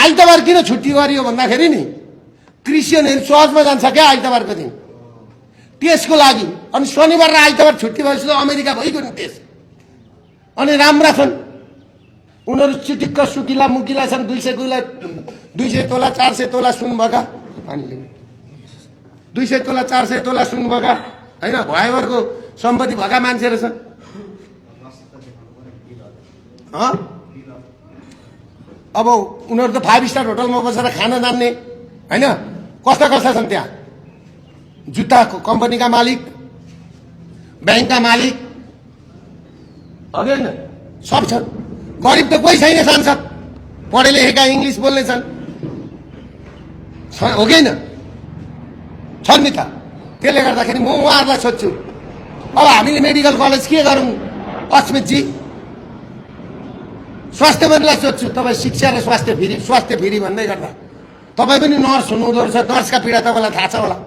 आइतबार किन छुट्टी गरियो भन्दाखेरि नि क्रिस्चियनहरू चर्चमा जान्छ क्या आइतबारको दिन त्यसको लागि। अनि शनिबार र आइतबार छुट्टी भएपछि त अमेरिका भइगयो नि देश। अनि राम्रा छन् उनीहरू, चिटिक्क सुकिला मुकिला छन्। 200 तोला 400 तोला सुन भएका, 200 तोला 400 तोला सुन भएका होइन, भयभरको सम्पत्ति भएका मान्छेहरू छन्। अब उनीहरू त 5 स्टार होटलमा बसेर खान जान्ने होइन। कस्ता कस्ता छन् त्यहाँ, जुत्ता कम्पनीका मालिक, ब्याङ्कका मालिक, होइन सब छन्। गरिब त कोही छैन, सांसद पढे लेखेका इङ्ग्लिस बोल्ने छन्, हो कि होइन? छन् नि त। त्यसले गर्दाखेरि म उहाँहरूलाई सोध्छु, अब हामीले मेडिकल कलेज के गरौँ अस्मितजी? स्वास्थ्य मन्त्रीलाई सोध्छु, तपाईँ शिक्षा र स्वास्थ्य फ्री भन्दै गर्दा तपाईँ पनि नर्स हुनुहुँदो रहेछ, नर्सका पीडा तपाईँलाई थाहा छ होला।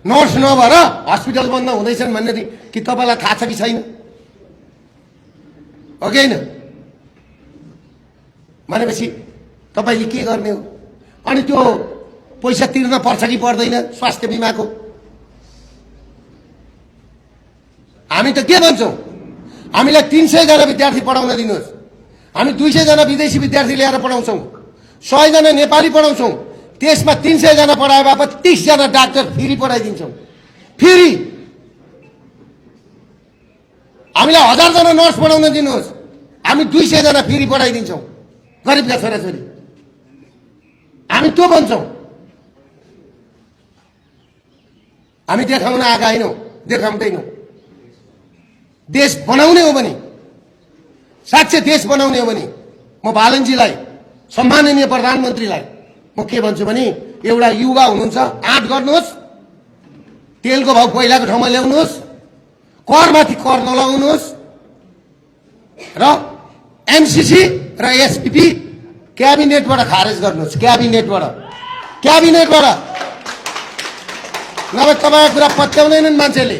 नर्स नभएर हस्पिटल बन्द हुँदैछन् भन्ने कि तपाईँलाई थाहा छ कि छैन? हो कि होइन? भनेपछि तपाईँले के गर्ने हो? अनि त्यो पैसा तिर्न पर्छ कि पर्दैन स्वास्थ्य बिमाको? हामी त के भन्छौँ, हामीलाई 300 जना विद्यार्थी पढाउन दिनुहोस्, हामी 200 जना विदेशी विद्यार्थी ल्याएर पढाउँछौँ, 100 जना नेपाली पढाउँछौँ, त्यसमा 300 जना पढाए बापत 30 जना डाक्टर फ्री पढाइदिन्छौँ। फ्री। हामीलाई 1000 जना नर्स पढाउन दिनुहोस्, हामी 200 जना फ्री पढाइदिन्छौँ गरिबका छोराछोरी। हामी त्यो भन्छौँ। हामी देखाउन आएका होइनौँ, देखाउँदैनौँ। देश बनाउने हो भने, साँच्चै देश बनाउने हो भने म बालनजीलाई, सम्माननीय प्रधानमन्त्रीलाई म के भन्छु भने, एउटा युवा हुनुहुन्छ, आँट गर्नुहोस्, तेलको भाउ पहिलाको ठाउँमा ल्याउनुहोस्, करमाथि कर नलाउनुहोस्, र एमसीसी र एसपीपी क्याबिनेटबाट खारेज गर्नुहोस्। क्याबिनेटबाट नभए तपाईँको कुरा पत्याउँदैनन् मान्छेले।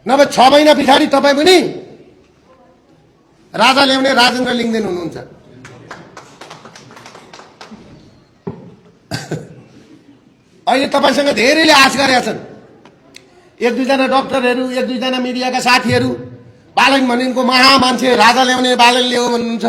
नभए 6 महिना पछाडि तपाईँ पनि राजा ल्याउने राजेन्द्र लिङ्गदेन हुनुहुन्छ। अहिले तपाईँसँग धेरैले आश गरेका छन्। 1-2 जना डाक्टरहरू, 1-2 जना मिडियाका साथीहरू बालन भनेको महा मान्छे, राजा ल्याउने बालन ल्याऊ भन्नुहुन्छ।